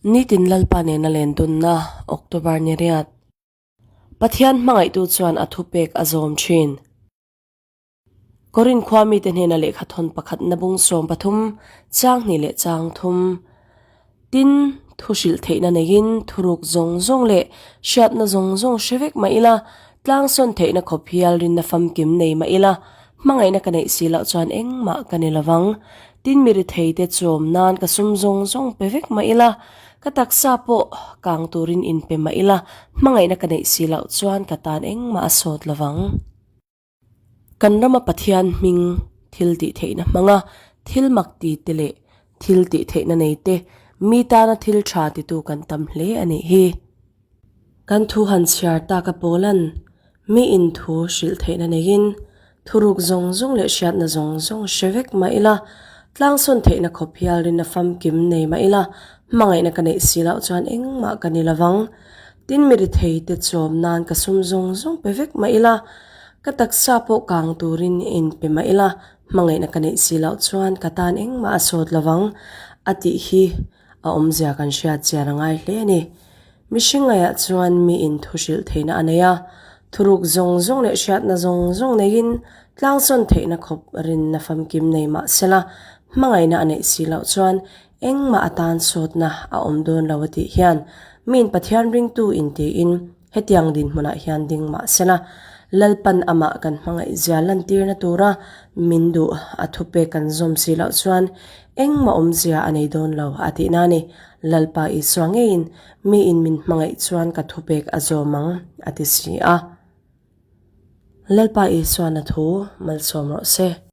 Nitin Lalpa nena len dunna October ni riat. Pathian hmangaihtu chuan a thupek a zawm thin. Korin khua mite hnena lehkha thawn pakhat na bung 13, chang hnih leh chang thum. Tin, thu hrilh theihna neiin thuruk zawng zawng leh hriatna zawng zawng hre vek mah ila, tlangsawn theihna khawp hial rinna famkim nei mah ila, hmangaihna ka neih si loh chuan engmah ka ni lovang. Tin, mi ritheite chawm nan ka sum zawng zawng pe vek mah ila, ka taksa pawh kang turin inpe mah ila, hmangaihna ka neih si loh chuan ka tan engmah a sawt lovang. Kan rama Pathian hming thil tih theihna hmanga thil mak ti te leh thil tih theihna nei te mi tana thil tha titu kan tam hle a nih hi. Kan thu han chhiar tak a pawlan mi in thu hrilh theihna neiin thuruk zawng zawng leh hriatna zawng zawng hre vek mah ila, tlangsawn theihna khawp hial rinna famkim nei mah ila, hmangaihna ka neih si loh chuan engmah ka ni lovang. Tin mi rithei te chawm nan ka sum zawng zawng pe vek mah ila, ka taksa pawh kang turin in pe mah ila, hmangaihna ka neih si loh chuan ka tan engmah a sawt lovang a tih hi a awmzia kan hriat chian a ngai hle a ni. Mihring ngaihah chuan mi in thu hrilh theihna a nei a, thuruk zawng zawng leh hriatna zawng zawng neiin tlangsawn theihna khawp rinna famkim nei mah sela, hmangaihna a neih si loh chuan Engmah atan sawtna a awm dawn lo a tih hian miin Pathian ringtu intiin hetiang dinhmunah hian ding mah sela, Lalpan amah kan hmangaihzia lantirna tura min duh a thupek kan zawm si loh chuan engmah awmzia a nei dawn lo a tihna a ni. Lalpa Isua ngeiin miin min hmangaih chuan ka thupek a zawm ang a ti si a. Lalpa Isuan a thu malsawm rawh se.